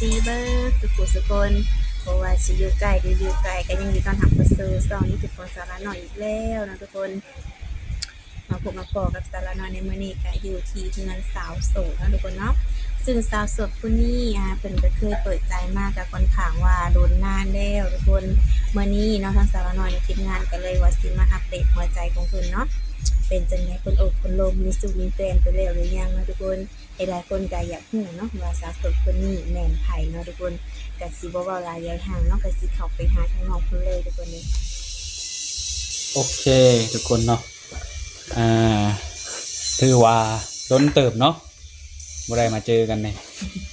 ດີເບີດສຸຂູສຸຄົນ ບໍ່ວ່າຊິຢູ່ໃກ້ຫຼືຢູ່ໄກ ກໍຍິນດີຕ້ອນຮັບເຂົ້າສູ່ຊ່ອງຢູທູບຂອງສາວລາວນ້ອຍອີກແລ້ວເນາະທຸກຄົນ. ມາພົບມາພໍ້ກັບສາວລາວນ້ອຍໃນມື້ນີ້ ກໍຢູ່ທີ່ເຮືອນສາວໂສດເນາະທຸກຄົນເນາະ. ຊຶ່ງສາວໂສດຜູ້ນີ້ ອາ ເພິ່ນກໍເຄີຍເປີດໃຈມາກໍຄ່ອນຂ້າງວ່າດົນນານແລ້ວທຸກຄົນ. ມື້ນີ້ເນາະ ທາງສາວລາວນ້ອຍໃນທີມງານກໍເລີຍວ່າຊິມາອັບເດດຫົວໃຈຂອງເພິ່ນເນາະ ເປັນຈັ່ງໃດ ເພິ່ນໂອກເພິ່ນລົມ ມີຊູ້ມີແຟນໄປແລ້ວຫຼືຍັງເນາະທຸກຄົນ. ຫຼາຍໆຄົນກໍຢາກຮູ້ເນາະວ່າສາວໂສດຄົນນີ້ແມ່ນໃຜເນາະທຸກຄົນ. ກໍຊິບໍ່ເວົ້າຫຼາຍຢາຍຫ່າງເນາະ ກໍຊິເຂົ້າໄປຫາທາງນ້ອງເພິ່ນເລີຍທຸກຄົນເດີ. ໂອເຄທຸກຄົນເນາະ ອ່າ ຖືວ່າດົນເຕີບເນາະ ບໍ່ໄດ້ມາເຈີກັນນີ້.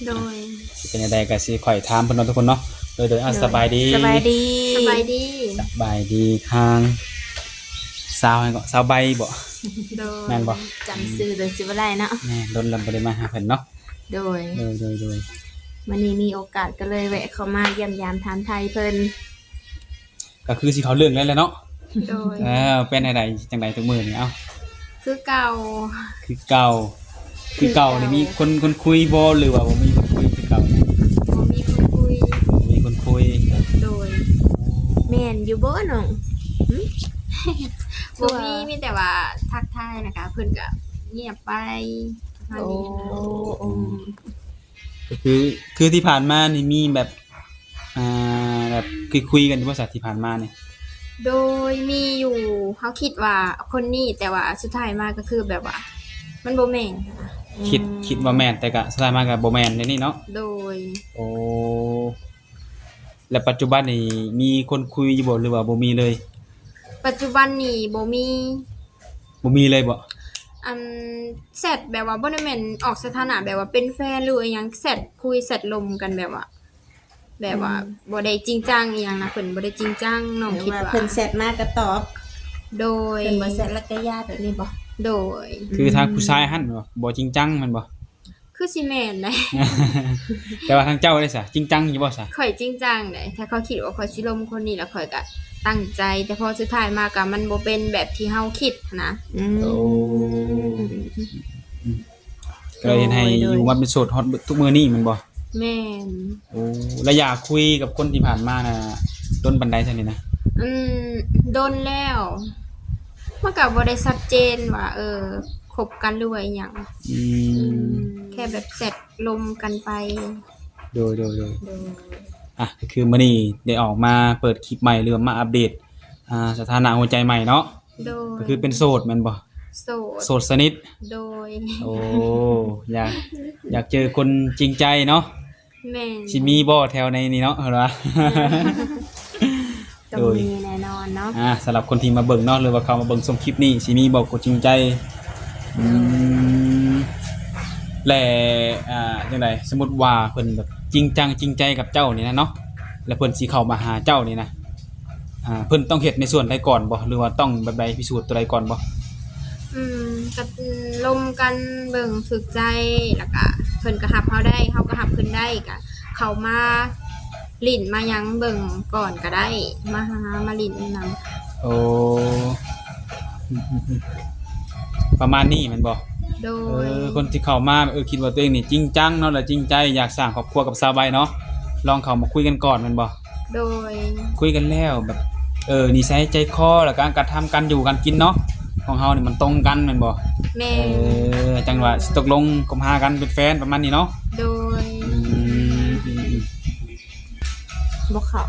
ໂດຍ ຊິເປັນຈັ່ງໃດກໍຊິຄ່ອຍຖາມເພິ່ນເນາະທຸກຄົນເນາະ. ໂດຍ ໂດຍ ອ່າ ໂດຍ ສະບາຍດີ ສະບາຍດີ ສະບາຍດີ ສະບາຍດີ ທາງສາວຫຍັງເກາະ ສາວໃບບໍ? ໂດຍ ແມ່ນບໍ? ຈຳຊື່ໂດຍຊິບໍ່ໄດ້ເນາະ. ແມ່ນ ດົນແລ້ວບໍ່ໄດ້ມາຫາເພິ່ນເນາະ. ໂດຍ ໂດຍ ໂດຍ ໂດຍ ມື້ນີ້ມີໂອກາດກໍເລີຍແວະເຂົ້າມາຢ້ຽມຢາມຖາມໄຖ່ເພິ່ນ. ກໍຄືຊິເຂົ້າເລື່ອງແລ້ວແຫຼະເນາະ. ໂດຍ ເອີ ເປັນແນວໃດ ຈັ່ງໃດທຸກມື້ນີ້? ເອົ້າ ຄືເກົ່າ ຄືເກົ່າ ຄືເກົ່ານີ້ ມີຄົນ ຄົນຄຸຍບໍ່ ຫຼືວ່າບໍ່ມີຄົນຄຸຍຄືເກົ່າ? ບໍ່ມີຄົນຄຸຍ ບໍ່ມີຄົນຄຸຍ. ໂດຍ ແມ່ນຢູ່ບໍ່ນ້ອງ? ຫຶ? ບໍ່ມີ ຄືວ່າ ມີແຕ່ວ່າທັກທາຍ ແລ້ວກະເພິ່ນກະງຽບໄປ. ໂອ້ ໂອ້ ອືມ ກໍຄື ຄືທີ່ຜ່ານມານີ້ມີແບບ ອ່າ ແບບຄຸຍໆກັນຢູ່ບໍ່ຊະ ທີ່ຜ່ານມານີ້? ໂດຍ ມີຢູ່ ເຮົາຄິດວ່າຄົນນີ້ ແຕ່ວ່າສຸດທ້າຍມາກໍຄືແບບວ່າມັນບໍ່ແມ່ນ. ຄິດ ອືມ ຄິດວ່າແມ່ນ ແຕ່ກໍສຸດທ້າຍມາກໍບໍ່ແມ່ນແນວນີ້ເນາະ. ໂດຍ ໂອ້ ແລ້ວປັດຈຸບັນນີ້ມີຄົນຄຸຍຢູ່ບໍ່ ຫຼືວ່າບໍ່ມີເລີຍ? ປັດຈຸບັນນີ້ບໍ່ມີ. ບໍ່ມີເລີຍບໍ? ອັນ ແຊັດແບບວ່າບໍ່ໄດ້ແມ່ນອອກສະຖານະແບບວ່າເປັນແຟນ ຫຼືອີ່ຫຍັງ ແຊັດຄຸຍແຊັດລົມກັນແບບວ່າ ແບບວ່າ ອືມ ບໍ່ໄດ້ຈິງຈັງອີ່ຫຍັງນະ ເພິ່ນບໍ່ໄດ້ຈິງຈັງ ນ້ອງຄິດວ່າ ເພິ່ນແຊັດມາກໍຕອບ. ໂດຍ ເພິ່ນບໍ່ແຊັດແລ້ວກໍຢ່າ ແບບນີ້ບໍ? ໂດຍ ຄືທາງຜູ້ຊາຍຫັ້ນບໍ່ ບໍ່ຈິງຈັງແມ່ນບໍ່? ຄືຊິແມ່ນໄດ໋. ແຕ່ວ່າທາງເຈົ້າເດຊະ ຈິງຈັງຢູ່ບໍ່ຊະ? ຂ້ອຍຈິງຈັງໄດ໋ ຖ້າຂ້ອຍຄິດວ່າຂ້ອຍຊິລົມຄົນນີ້ແລ້ວ ຂ້ອຍກະຕັ້ງໃຈ ແຕ່ພໍສຸດທ້າຍມາກະມັນບໍ່ເປັນແບບທີ່ເຮົາຄິດນະ. ອືມ ໂອ້ ອືມ ກໍເລີຍເຮັດໃຫ້ ໂດຍ ຢູ່ມາເປັນໂສດຮອດທຸກມື້ນີ້ແມ່ນບໍ່? ແມ່ນ. ໂອ້ ໄລຍະຄຸຍກັບຄົນທີ່ຜ່ານມານະ ດົນປານໃດຊະນີ້ນະ? ອືມ ດົນແລ້ວ ມັນກະບໍ່ໄດ້ຊັດເຈນວ່າ ເອີ ຄົບກັນ ຫຼືວ່າອີ່ຫຍັງ. ອືມ ແຄ່ແບບແຊັດລົມກັນໄປ. ໂດຍ ໂດຍ ໂດຍ ໂດຍ ອ່ະ ກໍຄືມື້ນີ້ໄດ້ອອກມາເປີດຄລິບໃໝ່ ຫຼືວ່າມາອັບເດດ ອ່າ ສະຖານະຫົວໃຈໃໝ່ເນາະ. ໂດຍ ກໍຄືເປັນໂສດແມ່ນບໍ່? ໂສດ ໂສດສະໜິດ. ໂດຍ ໂອ້ ຢາກ ຢາກເຈີຄົນຈິງໃຈເນາະ. ແມ່ນ ຊິມີບໍ່ແຖວໃນນີ້ເນາະ ເພິ່ນວ່າ. ຕ້ອງມີແນ່ນອນເນາະ. ໂດຍ ອ່າ ສຳລັບຄົນທີ່ມາເບິ່ງເນາະ ຫຼືວ່າເຂົ້າມາເບິ່ງຊົມຄລິບນີ້ ຊິມີບໍ່ຄົນຈິງໃຈ? ອືມ ແລະ ອ່າ ຈັ່ງໃດ ສົມມຸດວ່າເພິ່ນແບບຈິງຈັງຈິງໃຈກັບເຈົ້ານີ້ນະເນາະ ແລະ ເພິ່ນຊິເຂົ້າມາຫາເຈົ້ານີ້ນະ ອ່າ ເພິ່ນຕ້ອງເຮັດໃນສ່ວນໃດກ່ອນບໍ່ ຫຼືວ່າຕ້ອງແບບໃດ ພິສູດຕົວໃດກ່ອນບໍ່? ອືມ ກໍລົມກັນເບິ່ງຖືກໃຈ ແລ້ວກະເພິ່ນກໍຮັບເຮົາໄດ້ ເຮົາກໍຮັບເພິ່ນໄດ້ ກະເຂົ້າມາຫຼິ້ນມາຫຍັງເບິ່ງກ່ອນກໍໄດ້ ມາຫາມາຫຼິ້ນນຳ. ໂອ້ ປະມານນີ້ແມ່ນບໍ່? ໂດຍ ເອີ ຄົນທີ່ເຂົ້າມາ ເອີ ຄິດວ່າຕົວເອງນີ້ຈິງຈັງເນາະ ແລະ ຈິງໃຈ ຢາກສ້າງຄອບຄົວກັບສາວໃບເນາະ ລອງເຂົ້າມາຄຸຍກັນກ່ອນແມ່ນບໍ່? ໂດຍ ຄຸຍກັນແລ້ວແບບ ເອີ ນິໄສໃຈຄໍ ແລ້ວກໍການກະທຳ ການຢູ່ການກິນເນາະ ຂອງເຮົານີ້ມັນຕົງກັນແມ່ນບໍ່? ແມ່ນ ເອີ ຈັ່ງວ່າຊິຕົກລົງຄົບຫາກັນເປັນແຟນປະມານນີ້ເນາະ. ໂດຍ ອືມ ບໍ່ເຂົ້າ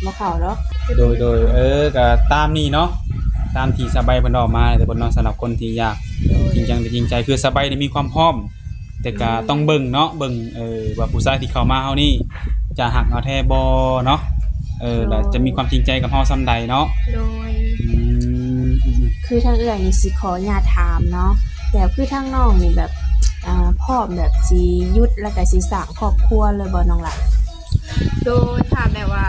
ບໍ່ເຂົ້າດອກ. ໂດຍ ໂດຍ ເອີ ກໍຕາມນີ້ເນາະ ຕາມທີ່ສາວໃບເພິ່ນເວົ້າມາແຫຼະທຸກຄົນເນາະ ສຳລັບຄົນທີ່ຢາກ ໂດຍ ຈິງຈັງ ແລະ ຈິງໃຈ ຄືສາວໃບນີ້ມີຄວາມພ້ອມ ແຕ່ກະ ອືມ ຕ້ອງເບິ່ງເນາະ ເບິ່ງ ເອີ ວ່າຜູ້ຊາຍທີ່ເຂົ້າມາເຮົານີ້ຈະຮັກເຮົາແທ້ບໍ່ເນາະ ເອີ ໂດຍ ແລະ ຈະມີຄວາມຈິງໃຈກັບເຮົາສ່ຳໃດເນາະ. ໂດຍ ອືມ ຄືທາງເອື້ອຍນີ້ຊິຂໍອະນຸຍາດຖາມເນາະ ແບບຄືທາງນ້ອງນີ້ແບບ ອ່າ ພ້ອມແບບຊິຢຸດ ແລ້ວກະຊິສ້າງຄອບຄົວເລີຍບໍ່ນ້ອງຫຼ້າ? ໂດຍ ຖ້າແບບວ່າ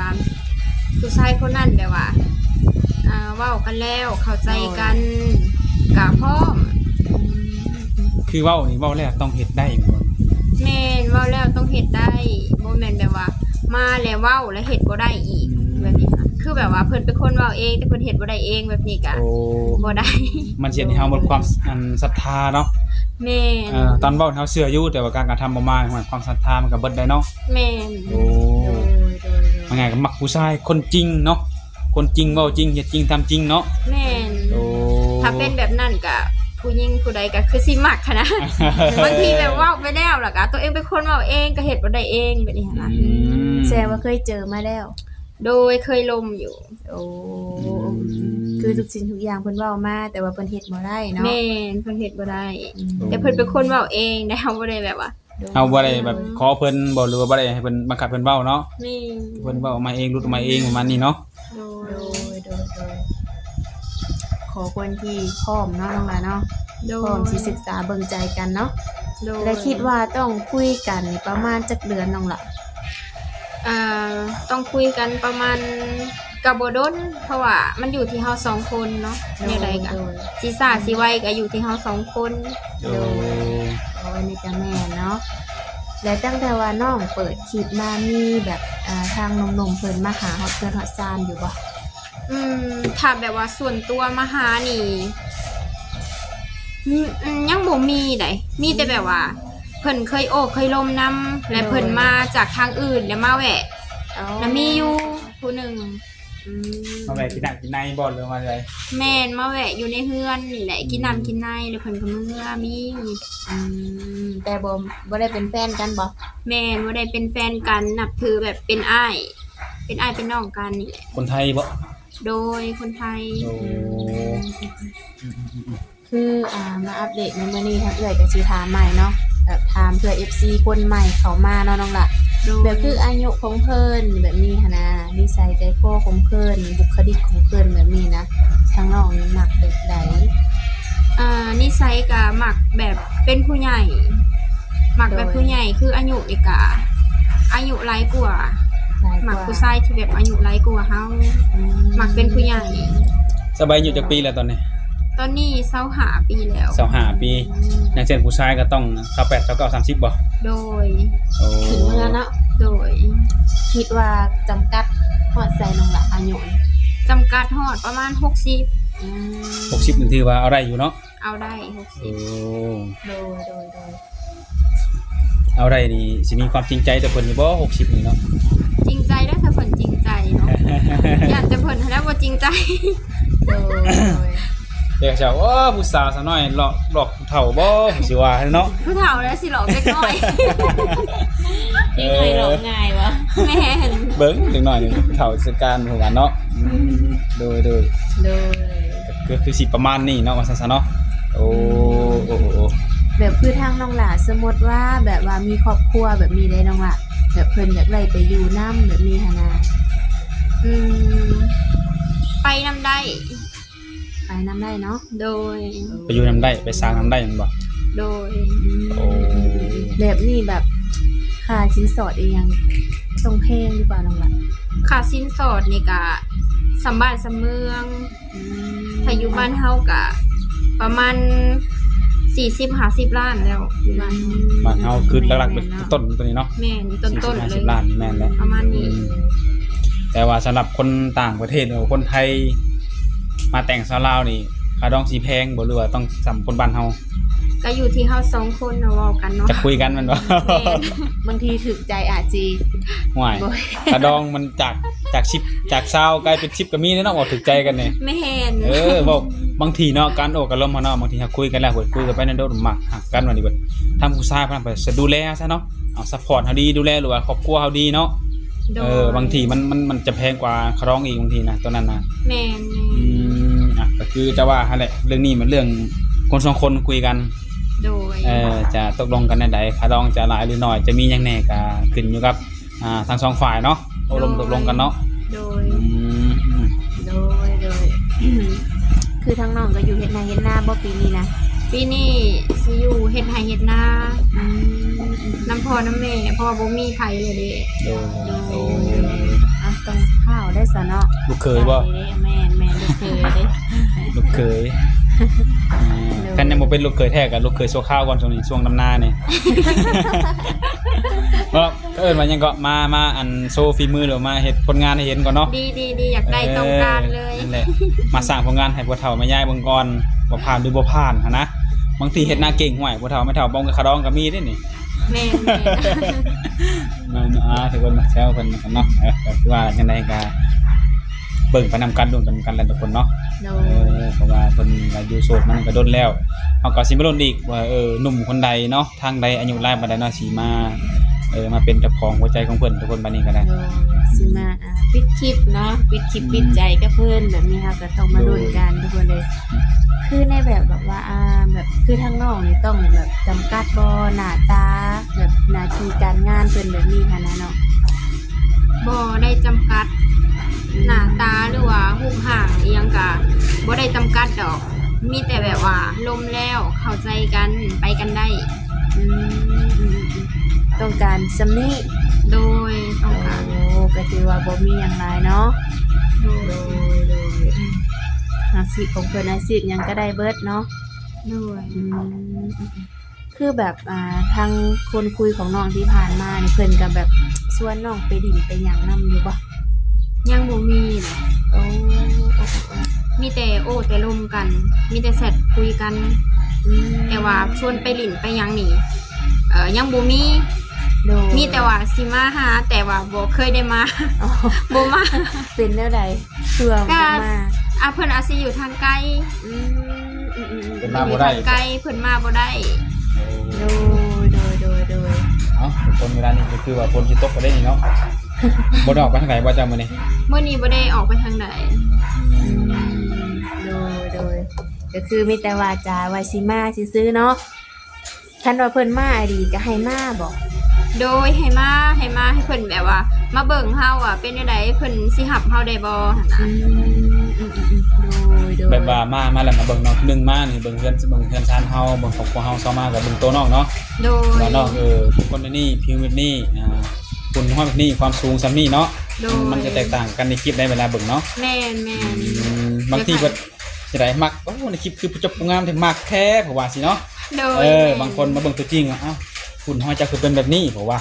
ຜູ້ຊາຍຄົນນັ້ນແບບວ່າ ອ່າ ເວົ້າກັນແລ້ວເຂົ້າໃຈກັນ ໂດຍ ກະພ້ອມ. ອືມ ຄືເວົ້ານີ້ ເວົ້າແລ້ວຕ້ອງເຮັດໄດ້ແມ່ນບໍ່? ແມ່ນ ເວົ້າແລ້ວຕ້ອງເຮັດໄດ້ ບໍ່ແມ່ນແບບວ່າມາແລ້ວເວົ້າແລ້ວເຮັດບໍ່ໄດ້ອີກ. ອືມ ແບບນີ້ ຄືແບບວ່າເພິ່ນເປັນຄົນເວົ້າເອງ ແຕ່ເພິ່ນເຮັດບໍ່ໄດ້ເອງ ແບບນີ້ກະ ໂອ້ ບໍ່ໄດ້ ມັນຊິເຮັດໃຫ້ເຮົາໝົດຄວາມ ໂດຍ ອັນ ສັດທາເນາະ. ແມ່ນ ເອີ ຕອນເວົ້າເຮົາເຊື່ອຢູ່ ແຕ່ວ່າການກະທຳບໍ່ມາ ຄວາມສັດທາມັນກໍເບິດໄດ້ເນາະ. ແມ່ນ ໂອ້ ໂດຍ ໂດຍ ໂດຍ ວ່າງ່າຍກໍມັກຜູ້ຊາຍຄົນຈິງເນາະ ຄົນຈິງເວົ້າຈິງ ເຮັດຈິງ ທຳຈິງເນາະ. ແມ່ນ ໂອ້ ຖ້າເປັນແບບນັ້ນກະ ຜູ້ຍິງຜູ້ໃດກໍຄືຊິມັກຫັ້ນນະ. ບາງທີແບບເວົ້າໄປແລ້ວ ແລ້ວກໍຕົວເອງເປັນຄົນເວົ້າເອງ ກໍເຮັດບໍ່ໄດ້ເອງ ແບບນີ້ຫັ້ນນະ. ອືມ ແສດງວ່າເຄີຍເຈີມາແລ້ວ. ໂດຍ ເຄີຍລົມຢູ່. ໂອ້ ອືມ ຄືທຸກສິ່ງທຸກຢ່າງເພິ່ນເວົ້າມາ ແຕ່ວ່າເພິ່ນເຮັດບໍ່ໄດ້ເນາະ. ແມ່ນ ເພິ່ນເຮັດບໍ່ໄດ້ ອືມ ແຕ່ເພິ່ນເປັນຄົນເວົ້າເອງ ແຕ່ເຮົາບໍ່ໄດ້ແບບວ່າ ເຮົາບໍ່ໄດ້ແບບ ໂດຍ ຂໍເພິ່ນບໍ ຫຼືວ່າບໍ່ໄດ້ໃຫ້ເພິ່ນ ບັງຄັບເພິ່ນເວົ້າເນາະ. ແມ່ນ ເພິ່ນເວົ້າອອກມາເອງ ຫຼຸດອອກມາເອງ ປະມານນີ້ເນາະ. ໂດຍ ໂດຍ ໂດຍ ໂດຍ ຂໍຄົນທີ່ພ້ອມເນາະ ນ້ອງຫຼ້າເນາະ. ໂດຍ ພ້ອມຊິສຶກສາເບິ່ງໃຈກັນເນາະ. ໂດຍ ແລະ ຄິດວ່າຕ້ອງຄຸຍກັນນີ້ປະມານຈັກເດືອນ ນ້ອງຫຼ້າ? ອ່າ ຕ້ອງຄຸຍກັນປະມານ ກໍບໍ່ດົນ ເພາະວ່າມັນຢູ່ທີ່ເຮົາສອງຄົນເນາະ. ໂດຍ ແນວໃດກໍ ໂດຍ ຊິຊ້າຊິໄວກໍຢູ່ທີ່ເຮົາສອງຄົນ. ໂດຍ ໂດຍ ໂອ້ ອັນນີ້ກໍແມ່ນເນາະ. ແລະ ຕັ້ງແຕ່ວ່ານ້ອງເປີດຄລິບມາ ມີແບບ ອ່າ ທາງໜຸ່ມໆເພິ່ນມາຫາຮອດເຮືອນຮອດຊານຢູ່ບໍ່? ອືມ ຖ້າແບບວ່າສ່ວນຕົວມາຫານີ້ ອືມ ອືມ ຍັງບໍ່ມີໃດ ມີແຕ່ແບບວ່າ ເພິ່ນເຄີຍໂອ້ເຄີຍລົມນຳ ແລະ ໂດຍ ເພິ່ນມາຈາກທາງອື່ນ ແລ້ວມາແວະ. ອໍ ແລ້ວມີຢູ່ຜູ້ໜຶ່ງ. ອືມ ມາແວະກິນນ້ຳກິນໃນບໍ່ ຫຼືວ່າໃດ? ແມ່ນ ມາແວະຢູ່ໃນເຮືອນນີ້ແຫຼະ ອືມ ກິນນ້ຳກິນໃນ ແລ້ວເພິ່ນກໍເມືອ ມີ. ອືມ ແຕ່ບໍ່ ບໍ່ໄດ້ເປັນແຟນກັນບໍ່? ແມ່ນ ບໍ່ໄດ້ເປັນແຟນກັນ ນັບຖືແບບເປັນອ້າຍ ເປັນອ້າຍເປັນນ້ອງກັນນີ້ແຫຼະ. ຄົນໄທບໍ່? ໂດຍ ຄົນໄທ. ໂອ້ ອືມ ອືມ ອືມ ອືມ ຄື ອ່າ ມາອັບເດດໃນມື້ນີ້ ທາງເອື້ອຍກໍຊິຖາມໃໝ່ເນາະ ແບບຖາມເພື່ອເອັຟຊີຄົນໃໝ່ເຂົ້າມາເນາະ ນ້ອງຫຼ້າ. ໂດຍ ແບບຄືອາຍຸຂອງເພິ່ນແບບນີ້ຫັ້ນນະ ນິໄສໃຈຄໍຂອງເພິ່ນ ບຸກຄະລິກຂອງເພິ່ນແບບນີ້ນະ ທາງນ້ອງນີ້ມັກແບບໃດ? ອ່າ ນິໄສກໍມັກແບບເປັນຜູ້ໃຫຍ່ ມັກແບບ ໂດຍ ຜູ້ໃຫຍ່ ຄືອາຍຸນີ້ກະອາຍຸຫຼາຍກວ່າ ຫຼາຍກວ່າ ມັກຜູ້ຊາຍທີ່ແບບອາຍຸຫຼາຍກວ່າເຮົາ. ອືມ ມັກເປັນຜູ້ໃຫຍ່. ສະບາຍອາຍຸຈັກປີແລ້ວຕອນນີ້? ຕອນນີ້ຊາວຫ້າປີແລ້ວ. ຊາວຫ້າປີ. ອືມ ຢ່າງເຊັ່ນຜູ້ຊາຍກໍຕ້ອງຊາວແປດ ຊາວເກົ້າ ສາມສິບບໍ່? ໂດຍ. ໂອ້ ຂຶ້ນເມືອເນາະ. ໂດຍ. ຄິດວ່າຈຳກັດຮອດໃສນ້ອງຫຼ້າ ອາຍຸ? ຈຳກັດຮອດປະມານຫົກສິບ. ອືມ ຫົກສິບນີ້ຖືວ່າເອົາໄດ້ຢູ່ເນາະ. ເອົາໄດ້ຫົກສິບ. ໂອ້ ໂດຍ ໂດຍ ໂດຍ. ເອົາໄດ້ນີ້ຊິມີຄວາມຈິງໃຈຕໍ່ເພິ່ນຢູ່ບໍ່ ຫົກສິບນີ້ເນາະ? ຈິງໃຈເດີ້ ຖ້າເພິ່ນຈິງໃຈເນາະ. ຢ້ານແຕ່ເພິ່ນຫັ້ນແຫຼະບໍ່ຈິງໃຈ. ໂດຍ ໂດຍ. ເດັກສາວ ໂອ້ ຜູ້ສາວສາວນ້ອຍຫຼອກ ຫຼອກຜູ້ເຖົ້າບໍ່ ຊິວ່າເນາະ. ຜູ້ເຖົ້າແລ້ວຊິຫຼອກເດັກນ້ອຍ. ເດັກນ້ອຍຫຼອກງ່າຍບໍ່? ແມ່ນ. ເບິ່ງເດັກນ້ອຍນີ້ ຜູ້ເຖົ້າຈັດການ ເພິ່ນວ່າເນາະ. ອືມ ໂດຍ ໂດຍ ໂດຍ. ກໍຄືຊິປະມານນີ້ເນາະ ວ່າຊັ້ນຊະເນາະ. ໂອ້ ໂອ້ ໂອ້ ໂອ້ ແບບຄືທາງນ້ອງຫຼ້າ ສົມມຸດວ່າແບບວ່າມີຄອບຄົວແບບນີ້ເດ້ນ້ອງຫຼ້າ ແບບເພິ່ນຢາກໄດ້ໄປຢູ່ນຳແບບນີ້ຫັ້ນນະ. ອືມ ໄປນຳໄດ້. ໄປນຳໄດ້ເນາະ. ໂດຍ. ໄປຢູ່ນຳໄດ້ ໄປສ້າງນຳໄດ້ແມ່ນບໍ່? ໂດຍ. ໂອ້ ແບບນີ້ແບບຄ່າສິນສອດອີ່ຫຍັງຕ້ອງແພງຫຼືເປົ່ານ້ອງຫຼ້າ? ຄ່າສິນສອດນີ້ກະສ່ຳບ້ານສ່ຳເມືອງ. ອືມ ຖ້າຢູ່ບ້ານເຮົາກະປະມານສີ່ສິບຫ້າສິບລ້ານແລ້ວ ຢູ່ບ້ານເຮົາ. ບ້ານເຮົາຄືຫຼັກໆເປັນຕົ້ນຕົວນີ້ເນາະ. ແມ່ນ ຕົ້ນໆເລີຍ ສີ່ສິບຫ້າສິບລ້ານນີ້ແມ່ນແຫຼະ ປະມານນີ້. ອືມ ແຕ່ວ່າສຳລັບຄົນຕ່າງປະເທດ ຫຼືຄົນໄທມາແຕ່ງສາວລາວນີ້ ຄ່າດອງຊິແພງບໍ່ ຫຼືວ່າຕ້ອງສ່ຳຄົນບ້ານເຮົາ? ກໍຢູ່ທີ່ເຮົາສອງຄົນເນາະ ເວົ້າກັນເນາະ ຈະຄຸຍກັນແມ່ນບໍ່? ແມ່ນ. ບາງທີຖືກໃຈອາດຊິ ຫ້ວຍ ບໍ່ ຄ່າດອງມັນຈາກ ຈາກສິບ ຈາກຊາວກາຍເປັນສິບກໍມີເດ້ເນາະ ເວົ້າຖືກໃຈກັນນີ້. ແມ່ນ. ເອີ ເວົ້າບາງທີເນາະ ການໂອ້ການລົມເຮົາເນາະ ບາງທີເຮົາຄຸຍກັນແລ້ວ ຄຸຍກັນໄປນຳໂດນ ມັກຮັກກັນ ວ່ານີ້ເບິດ ທາງຜູ້ຊາຍເພິ່ນໄປ ສະ ດູແລເຮົາຊະເນາະ ເອົາ ຊັບພອດເຮົາດີ ດູແລ ຫຼືວ່າຄອບຄົວເຮົາດີເນາະ. ໂດຍ. ເອີ ບາງທີມັນ ມັນ ມັນຈະແພງກວ່າຄ່າດອງອີກ ບາງທີນະ ຕົວນັ້ນນະ. ແມ່ນໆ. ອືມ ອ່ະ ກໍຄືຈະວ່າຫັ້ນແຫຼະ ເລື່ອງນີ້ມັນເລື່ອງຄົນສອງຄົນຄຸຍກັນ. ໂດຍ. ເອີ ຈະຕົກລົງກັນແນວໃດ ຄ່າດອງຈະຫຼາຍຫຼືໜ້ອຍ ຈະມີຫຍັງແດ່ ກໍຂຶ້ນຢູ່ກັບ ອ່າ ທັງສອງຝ່າຍເນາະ ໂອ້ລົມ ໂດຍ ຕົກລົງກັນເນາະ. ໂດຍ. ອືມ ໂດຍ ໂດຍ. ຄືທາງນ້ອງກໍຢູ່ເຮັດໄຮ່ເຮັດນາບໍ່ປີນີ້ນະ? ປີນີ້ຊິຢູ່ເຮັດໄຮ່ເຮັດນາ ອືມ ນຳພໍ່ນຳແມ່ ເພາະວ່າບໍ່ມີໃຜເລີຍເດ້. ໂດຍ ໂດຍ ໂດຍ. ອ່ະ ຕ້ອງພ້າວໄດ້ຊະເນາະ ລູກເຂີຍບໍ່? ແມ່ນ ແມ່ນ ລູກເຂີຍເດ້ ລູກເຂີຍ. ໂດຍ. ຄັນຍັງບໍ່ເປັນລູກເຂີຍແທ້ ກໍລູກເຂີຍຊົ່ວຄາວກ່ອນ ຊ່ວງນີ້ ຊ່ວງດຳນານີ້ ເນາະ. ເອີ້ນວ່າຫຍັງເກາະ ມາ ມາອັນໂຊຝີມື ຫຼືມາເຮັດຜົນງານໃຫ້ເຫັນກ່ອນເນາະ. ດີໆໆ ຢາກໄດ້ ເອີ ຕ້ອງການເລີຍ ນັ້ນແຫຼະ ມາສ້າງຜົນງານໃຫ້ພໍ່ເຖົ້າແມ່ຍາຍເບິ່ງກ່ອນ ວ່າຜ່ານຫຼືບໍ່ຜ່ານຫັ້ນນະ. ບາງທີເຮັດນາເກັ່ງ ຫ້ວຍ ຜູ້ເຖົ້າແມ່ເຖົ້າບໍ່ມີຄ່າດອງກໍມີເດ້ນີ້. ແມ່ນໆ ແມ່ນ ອ່າ ທຸກຄົນມາແຊວເພິ່ນນຳກັນເນາະ. ເອີ ກໍຄືວ່າຈັ່ງໃດກໍເບິ່ງໄປນຳກັນ ລຸ້ນໄປນຳກັນແຫຼະທຸກຄົນເນາະ. ໂດຍ ເອີ ເພາະວ່າເພິ່ນກໍຢູ່ໂສດມານີ້ກໍດົນແລ້ວ ເຮົາກໍຊິມາລຸ້ນອີກວ່າ ເອີ ໜຸ່ມຄົນໃດເນາະ ທາງໃດ ອາຍຸຫຼາຍປານໃດເນາະ ຊິມາ ເອີ ມາເປັນເຈົ້າຂອງຫົວໃຈຂອງເພິ່ນທຸກຄົນ. ບາດນີ້ກໍໄດ້ ໂດຍ ຊິມາ ອ່າ ປິດຄລິບເນາະ ປິດຄລິບ ອືມ ປິດໃຈກັບເພິ່ນ ແບບນີ້ເຮົາກໍຕ້ອງມາລຸ້ນກັນ ໂດຍ ທຸກຄົນເລີຍ. ອືມ ຄືໃນແບບ ແບບວ່າ ອ່າ ແບບຄືທາງນ້ອງນີ້ຕ້ອງແບບຈຳກັດບໍ່ ໜ້າຕາ ແບບໜ້າທີ່ການງານເພິ່ນແບບນີ້ຫັ້ນນະເນາະ? ບໍ່ໄດ້ຈຳກັດ ອືມ ໜ້າຕາ ຫຼືວ່າຮູບຮ່າງອີ່ຫຍັງກະບໍ່ໄດ້ຈຳກັດດອກ ມີແຕ່ແບບວ່າລົມແລ້ວເຂົ້າໃຈກັນ ໄປກັນໄດ້. ອືມ ອືມໆ ຕ້ອງການສ່ຳນີ້. ໂດຍ ຕ້ອງການ. ໂອ້ ກໍຖືວ່າບໍ່ມີຫຍັງຫຼາຍເນາະ. ໂດຍ ໂດຍ ອືມ ອາຊີບຂອງເພິ່ນ ອາຊີບຫຍັງກໍໄດ້ເບິດເນາະ. ໂດຍ ອືມ ອືມ ອືມ ຄືແບບ ອ່າ ທາງຄົນຄຸຍຂອງນ້ອງທີ່ຜ່ານມານີ້ ເພິ່ນກໍແບບຊວນນ້ອງໄປຫຼິ້ນໄປຫຍັງນຳຢູ່ບໍ່? ຍັງບໍ່ມີນະ. ໂອ້ ໂອ້ ໂອ້ ມີແຕ່ໂອ້ແຕ່ລົມກັນ ມີແຕ່ແຊັດຄຸຍກັນ. ອືມ ແຕ່ວ່າຊວນໄປຫຼິ້ນໄປຫຍັງນີ້ ເອີ ຍັງບໍ່ມີ. ໂດຍ ມີແຕ່ວ່າຊິມາຫາ ແຕ່ວ່າບໍ່ເຄີຍໄດ້ມາ. ອໍ ບໍ່ມາ. ເປັນແນວໃດ? ເພື່ອບໍ່ມາ ກໍ ອ່າ ເພິ່ນອາດຊິຢູ່ທາງໄກ. ອືມ ອືມໆໆ ເພິ່ນມາບໍ່ໄດ້ ຢູ່ທາງໄກ ເພິ່ນມາບໍ່ໄດ້. ໂອ້ ໂດຍ ໂດຍ ໂດຍ ໂດຍ. ເອົ້າ ທຸກຄົນ ເວລານີ້ກໍຄືວ່າຝົນຊິຕົກກໍໄດ້ນີ້ເນາະ. ບໍ່ໄດ້ອອກໄປທາງໃດບໍ່ເຈົ້າມື້ນີ້? ມື້ນີ້ບໍ່ໄດ້ອອກໄປທາງໃດ. ອືມ ໂດຍ ໂດຍ ກໍຄືມີແຕ່ວ່າຈະວ່າຊິມາຊື່ໆເນາະ. ຄັນວ່າເພິ່ນມາອີ່ຫຼີກໍໃຫ້ມາບໍ? ໂດຍ ໃຫ້ມາ ໃຫ້ມາ ໃຫ້ເພິ່ນແບບວ່າມາເບິ່ງເຮົາວ່າເປັນແນວໃດ ເພິ່ນຊິຮັບເຮົາໄດ້ບໍ່ຫັ້ນນະ. ອືມ ອືມໆໆ ໂດຍ ໂດຍ ແບບວ່າມາ ມາແລ້ວມາເບິ່ງເນາະ ໜຶ່ງມານີ້ເບິ່ງເຮືອນ ເບິ່ງເຮືອນຊານເຮົາ ເບິ່ງຄອບຄົວເຮົາ ສອງມາກໍເບິ່ງໂຕນ້ອງເນາະ. ໂດຍ ວ່ານ້ອງ ເອີ ຄົນແບບນີ້ ຜິວແບບນີ້ ອ່າ ຫຸ່ນຫ້ອຍແບບນີ້ ຄວາມສູງສ່ຳນີ້ເນາະ. ໂດຍ ມັນຈະແຕກຕ່າງກັນໃນຄລິບໃດ ເວລາເບິ່ງເນາະ. ແມ່ນໆ ອືມ ບາງທີເພິ່ນ ຈະໄດ້ມັກ ໂອ້ ໃນຄລິບຄືຜູ້ຈົບຜູ້ງາມແທ້ ມັກແທ້ ເຂົາວ່າຊີ້ເນາະ. ໂດຍ ເອີ ແມ່ນ ບາງຄົນມາເບິ່ງຕົວຈິງ ອ້າວ ຫຸ່ນຫ້ອຍເຈົ້າຄືເປັນແບບນີ້ ເຂົາວ່າ.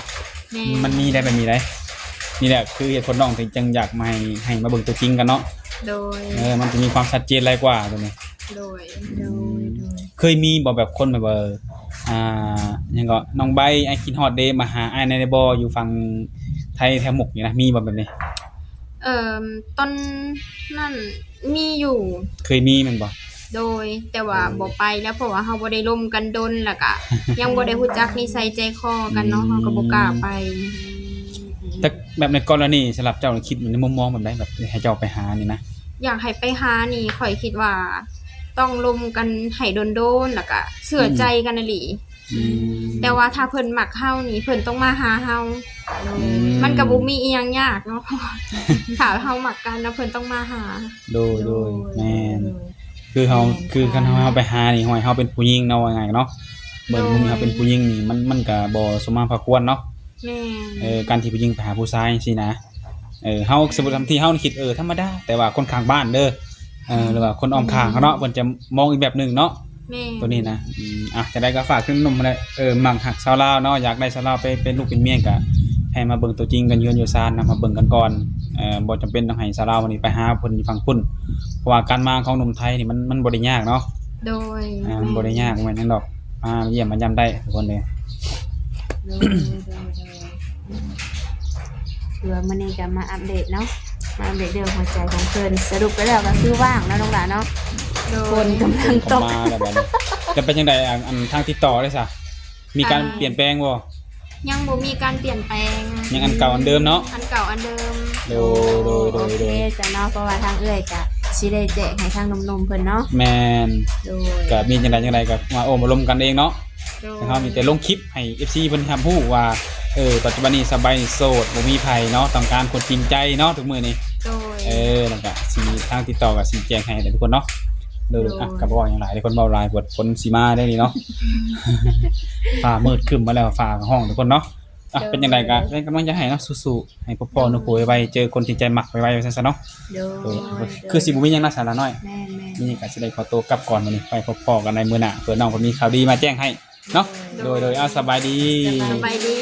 ແມ່ນ ມັນມີໄດ໋ ແບບນີ້ໄດ໋. ນີ້ແຫຼະຄືເຫດຜົນນ້ອງຈຶ່ງຢາກມາໃຫ້ ໃຫ້ມາເບິ່ງຕົວຈິງກັນເນາະ. ໂດຍ ເອີ ມັນຈະມີຄວາມຊັດເຈນຫຼາຍກວ່າຕົວນີ້. ໂດຍ ອືມ ໂດຍ ໂດຍ ເຄີຍມີບໍ່ແບບຄົນແບບວ່າ ອ່າ ຫຍັງເກາະ ນ້ອງໃບ ອ້າຍຄິດຮອດເດ້ ມາຫາອ້າຍແດ່ໄດ້ບໍ່ ຢູ່ຝັ່ງໄທແຖວມຸກນີ້ນະ ມີບໍ່ແບບນີ້? ເອີ ຕອນນັ້ນ ມີຢູ່ ເຄີຍມີແມ່ນບໍ່? ໂດຍ ແຕ່ວ່າ ໂດຍ ບໍ່ໄປແລ້ວ ເພາະວ່າເຮົາບໍ່ໄດ້ລົມກັນດົນ ແລ້ວກະຍັງບໍ່ໄດ້ຮູ້ຈັກນິໄສໃຈຄໍກັນເນາະ. ອືມ ເຮົາກໍບໍ່ກ້າໄປ. ແຕ່ແບບໃນກໍລະນີສຳລັບເຈົ້າ ຄິດໃນມຸມມອງແບບໃດ ແບບໃຫ້ເຈົ້າໄປຫານີ້ນະ? ຢາກໃຫ້ໄປຫານີ້ ຂ້ອຍຄິດວ່າຕ້ອງລົມກັນໃຫ້ດົນໆ ແລ້ວກະເຊື່ອໃຈກັນອີ່ຫຼີ. ອືມ ອືມ ແຕ່ວ່າຖ້າເພິ່ນມັກເຮົານີ້ ເພິ່ນຕ້ອງມາຫາເຮົາ. ອືມ ມັນກໍບໍ່ມີອີ່ຫຍັງຍາກເນາະ ຖ້າເຮົາມັກກັນນະ ເພິ່ນຕ້ອງມາຫາ. ໂດຍ ໂດຍ ໂດຍ ແມ່ນ ໂດຍ ໂດຍ ຄືເຮົາ ແມ່ນ ຄືຄັນເຮົາ ເຮົາໄປຫານີ້ ຫ້ອຍ ເຮົາເປັນຜູ້ຍິງເນາະ ວ່າງ່າຍເນາະ ເບິ່ງ ໂດຍ ມຸມເຮົາເປັນຜູ້ຍິງນີ້ ມັນ ມັນກໍບໍ່ສົມມາພາຄວນເນາະ. ແມ່ນ ເອີ ການທີ່ຜູ້ຍິງໄປຫາຜູ້ຊາຍຈັ່ງຊີ້ນະ ເອີ ເຮົາ ສົມມຸດ ທີ່ເຮົາຄິດ ເອີ ທຳມະດາ ແຕ່ວ່າຄົນຂ້າງບ້ານເດີ ເອີ ອືມ ຫຼືວ່າຄົນອ້ອມຂ້າງເຮົາເນາະ ອືມ ເພິ່ນຈະມອງອີກແບບໜຶ່ງເນາະ. ແມ່ນ ໂຕນີ້ນະ. ອືມ ອ່ະ ຈັ່ງໃດກໍຝາກເຖິງໜຸ່ມແຫຼະ ເອີ ມັກຮັກຊາວລາວເນາະ ຢາກໄດ້ຊາວລາວໄປເປັນລູກເປັນເມຍ ກໍໃຫ້ມາເບິ່ງຕົວຈິງກັນ ຢູ່ເຮືອນຢູ່ຊານນະ ມາເບິ່ງກັນກ່ອນ. ເອີ ບໍ່ຈຳເປັນຕ້ອງໃຫ້ຊາວລາວນີ້ໄປຫາເພິ່ນຢູ່ຝັ່ງພຸ້ນ ເພາະວ່າການມາຂອງໜຸ່ມໄທນີ້ ມັນ ມັນບໍ່ໄດ້ຍາກເນາະ. ໂດຍ ອ່າ ມັນບໍ່ໄດ້ຍາກ ແມ່ນ ບໍ່ແມ່ນຫຍັງດອກ ມາຢ້ຽມມາຢາມໄດ້ທຸກຄົນເດ້. ໂດຍ ໂດຍ ໂດຍ ອືມ ຄືວ່າມື້ນີ້ກໍມາອັບເດດເນາະ ມາອັບເດດເລື່ອງຫົວໃຈຂອງເພິ່ນ. ສະຫຼຸບໄປແລ້ວກໍຄືວ່າງເນາະ ນ້ອງຫຼ້າເນາະ. ໂດຍ ຝົນກຳລັງຕົກ ຝົນກໍມາແລ້ວບັດນີ້. ແລ້ວເປັນຈັ່ງໃດ ອັນ ອັນທາງຕິດຕໍ່ເດ້ຊະ ມີການ ອ່າ ປ່ຽນແປງບໍ່? ຍັງບໍ່ມີການປ່ຽນແປງ ຍັງອັນເກົ່າອັນເດີມເນາະ. ອັນເກົ່າອັນເດີມ. ໂດຍ ໂດຍ ໂດຍ ໂອເຄ ໂດຍ ຊະເນາະ ເພາະວ່າທາງເອື້ອຍກະຊິໄດ້ແຈ້ງໃຫ້ທາງໜຸ່ມໆເພິ່ນເນາະ. ແມ່ນ ໂດຍ ກະມີຈັ່ງໃດຈັ່ງໃດກະມາໂອ້ມາລົມກັນເອງເນາະ. ໂດຍ ເຮົາມີແຕ່ລົງຄລິບໃຫ້ເອັຟຊີເພິ່ນຮັບຮູ້ວ່າ ເອີ ປັດຈຸບັນນີ້ສະບາຍໂສດ ບໍ່ມີໃຜເນາະ ຕ້ອງການຄົນຈິງໃຈເນາະທຸກມື້ນີ້. ໂດຍ ເອີ ແລ້ວກະຊິທາງຕິດຕໍ່ກະຊິແຈ້ງໃຫ້ແຫຼະທຸກຄົນເນາະ. ໂດຍ ໂດຍ ອ່ະ ກະບໍ່ເວົ້າຫຍັງຫຼາຍ ຄົນເວົ້າຫຼາຍປວດ ຄົນຊິມາໄດ້ນີ້ເນາະ. ຟ້າມືດຄຶ້ມມາແລ້ວ ຟ້າກໍຮ້ອງທຸກຄົນເນາະ. ອ່ະ ໂດຍ ເປັນຈັ່ງໃດກໍເປັນກຳລັງໃຈໃຫ້ເນາະ ສູ້ໆ ໃຫ້ພົບພໍ້ໜູໂພໄວໆ ເຈີຄົນທີ່ໃຈມັກໄວໆ ວ່າຊັ້ນຊະເນາະ. ໂດຍ ໂດຍ ໂດຍ ຄືຊິບໍ່ມີຫຍັງເນາະ ສາວລານ້ອຍ. ແມ່ນໆ ນີ້ກໍຊິໄດ້ຂໍຕົວກັບກ່ອນ ມື້ນີ້ໄປພົບພໍ້ກັນໃນມື້ໜ້າ ເພື່ອນ້ອງເພິ່ນມີຂ່າວດີມາແຈ້ງໃຫ້ເນາະ. ໂດຍ ໂດຍ ໂດຍ ອ່າ ສະບາຍດີ ສະບາຍດີ.